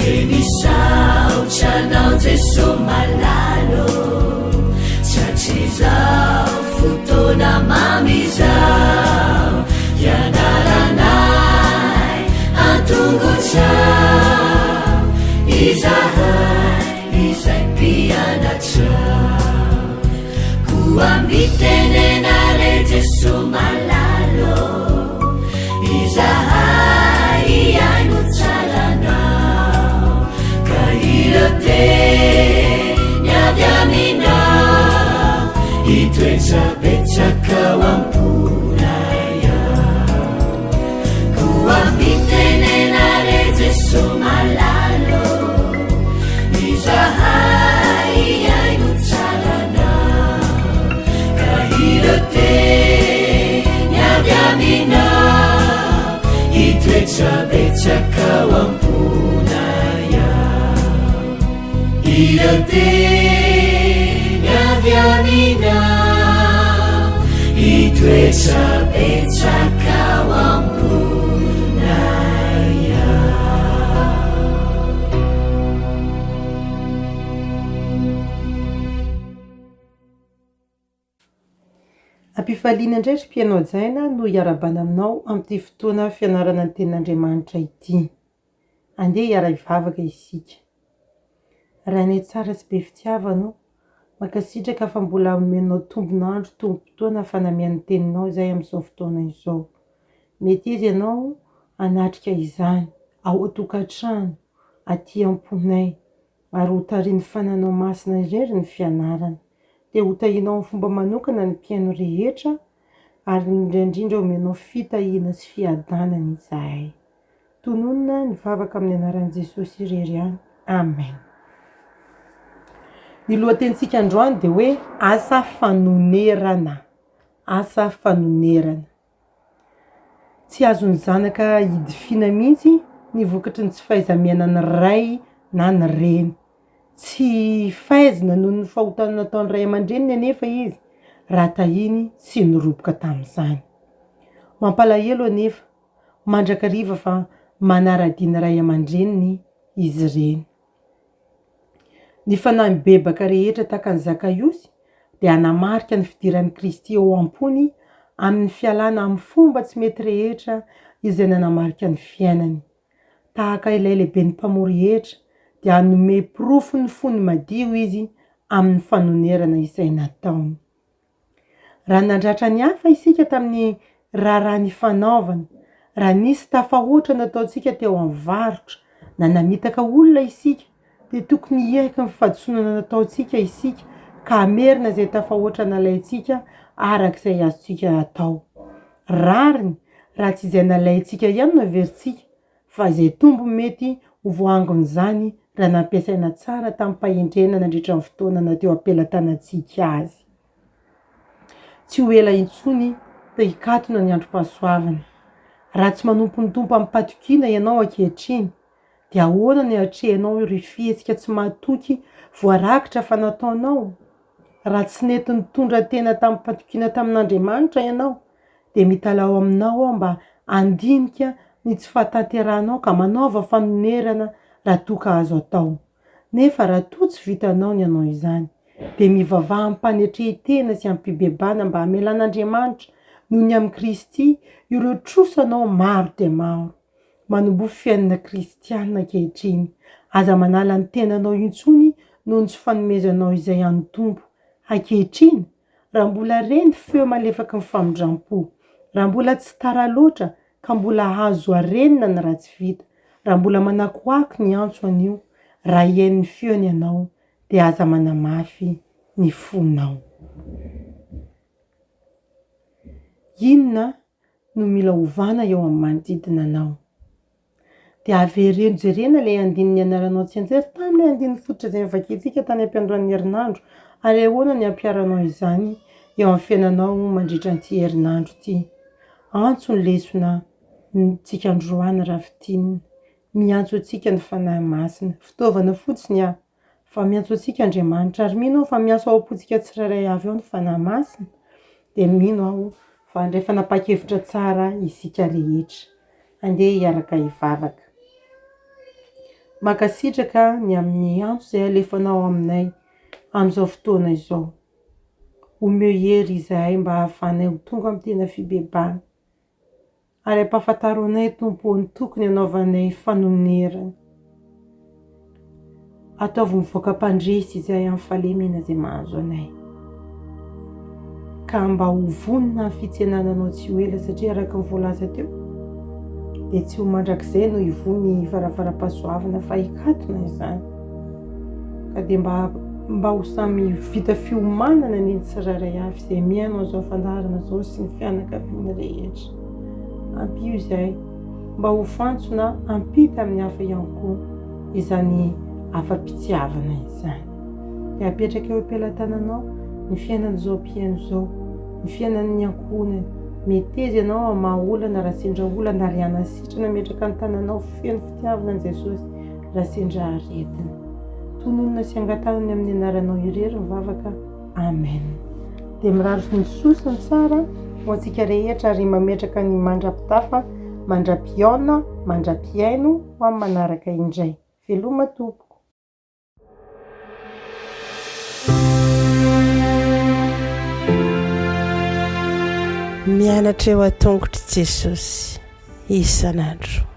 Dia misaotra anao Jeso malala ô, Tratrizao fotoana mamy izao, Hianaranay an-tongotrao, Izahay izay mpianatrao. Koa mitenena re Jeso malala ô, Izahay hihaino tsara anao, Ka ireo teny avy aminao, Hitoetra betsaka ao am-ponay ao. Koa mitenena re Jeso malala ô, Izahay hihaino tsara anao, Ka ireo teny avy aminao, Hitoetra betsaka ao am-ponay ao. Ireo teny avy aminao, Hitoetra betsaka ao am-ponay ao. Am-pifaliana indray ry mpihaino hajaina no hiarahabana aminao amin'ity fotoana fianarana ny tenin'Andriamanitra ity. Andeha hiara-hivavaka isika. Rainay tsara sy be fitiavana ô, mankasitraka fa mbola omenao tombon'andro, tombom-potoana fanamian'ny ny teninao izay amin'izao fotoana izao. Meteza ianao hanatrika izany ao an-tokantrano, aty am-ponay, ary ho tarihin'ny Fananao Masina irery ny fianarana. Dia ho tahianao amin'ny fomba manokana ny mpihaino rehetra, ary indrindra indrindra omenao fitahiana sy fiadanana izahay. Tononina ny vavaka amin'ny anaran'i Jesosy irery ihany. Amen. Ny lohatenintsika androany dia hoe asa fanonerana. Asa fanonerana. Tsy azon'ny zanaka idifiana mihitsy ny vokatry ny tsy fahaiza-miainan'ny ray na ny reny. Tsy faizina noho ny fahotana nataon'ny ray aman-dreniny anefa izy raha tahiny tsy niroboka tamin'izany. Mampalahelo anefa mandrakariva fa manara-dia ny ray aman-dreniny izy ireny. Ny fanahy mibebaka rehetra tahaka an'i Zakaiosy dia hanamarika ny fidiran'i Kristy ao am-pony amin'ny fialana amin'ny fomba tsy mety rehetra izay nanamarika ny fiainany. Tahaka ilay lehiben'ny mpamory hetra dia hanome porofon'ny fony madio izy amin'ny fanonerana izay nataony. Raha nandratra ny hafa isika tamin'ny raharaha nifanaovana, raha nisy tafahoatra nataontsika teo amin'ny varotra, na namitaka olona isika, dia tokony hiaiky ny fahadisoana nataontsika isika ka hamerina izay tafahoatra nalaintsika araka izay azontsika atao. Rariny raha tsy izay nalaintsika ihany no heverintsika fa izay tombony mety ho voaangon'izany raha nampiasaina tsara tamim-pahendrena nandritra ny fotoana na teo am-pelatanantsika azy. Tsy ho ela intsony dia hikatona ny androm-pahasoavana. Raha tsy manompo ny Tompo amim-patokiana ianao ankehitriny, dia ahoana no hiatrehanao ireo fihetsika tsy mahatoky voarakitra fa nataonao? Raha tsy nety nitondra tena tamim-patokiana tamin'Andriamanitra ianao, dia mitalaho aminao aho mba handinika ny tsy fahatanterahanao ka manaova fanonerana raha toa ka azo atao. Nefa raha toa tsy vitanao ny hanao izany, dia mivavaha amim-panetren-tena sy amim-pibebahana mba hamelan'Andriamanitra noho ny amin'i Kristy ireo trosanao maro dia maro. Manomboha fiainana kristiana ankehitriny. Aza manala ny tenanao intsony noho ny tsy fanomezanao izay an'ny Tompo. Ankehitriny, raha mbola re ny feo malefaky ny famindram-po, raha mbola tsy tara loatra ka mbola azo arenina ny ratsy vita, raha mbola manakoako ny antso anio, raha hihaino ny feony ianao, dia aza manamafy ny fonao. Inona no mila ovana eo amin'ny manodidina anao. Dia avereno jerena ilay andininy nianaranao tsianjery tamin'ilay andininy fototra izay novakintsika tany am-piandohan'ny herinandro ary ahoana ny hampiharanao izany eo amin'ny fiainanao mandritra an'ity herinandro ity. Antso ny lesona ntsika androany raha fintinina. Miantso antsika ny Fanahy Masina. Fitaovana fotsiny aho. Fa miantso antsika Andriamanitra ary mino aho fa miasa ao am-pontsika tsirairay avy ao ny Fanahy Masina dia mino aho fa handray fanapahan-kevitra tsara isika rehetra. Andeha hiaraka hivavaka. Mankasitraka ny amin'ny antso izay alefanao aminay amin'izao fotoana izao. Omeo hery izahay mba hahafahanay ho tonga amin'ny tena fibebahana. Ary ampahafantaro anay, Tompo ô, ny tokony hanaovanay fanonerana. Ataovy mivoaka mpandresy izahay amin'ny fahalemena izay mahazo anay. Ka mba ho vonona amin'ny fitsenana anao tsy ho ela satria araka ny voalaza teo dia tsy ho mandrakizay no hivoha ny varavaram-pahasoavana fa hikatona izany. Ka dia mba mba ho samy vita fiomanana ny tsirairay avy izay mihaino an'izao fandaharana izao sy ny fianakaviany rehetra. Ampio izahay mba ho fantsona hampita amin'ny hafa ihany koa izany afa-pitiavana izany. Dia apetraka eo am-pelatananao ny fiainan'izao mpihaino izao, ny fiainan'ny ankohonany. Meteza ianao hamaha olana raha sendra olana ary hanasitrana ametraka ny tananao feno fitiavana an'i Jesosy raha sendra aretina. Tononina sy angatahina ny amin'ny anaranao irery ny vavaka. Amen. Dia mirary ny soa sy ny tsara ho antsika rehetra ary mametraka ny mandra-pitafa, mandra-pihaona, mandra-pihaino ho amin'ny manaraka indray. Veloma tompoko. Mianatra eo an-tongotr'i Jesosy isan'andro.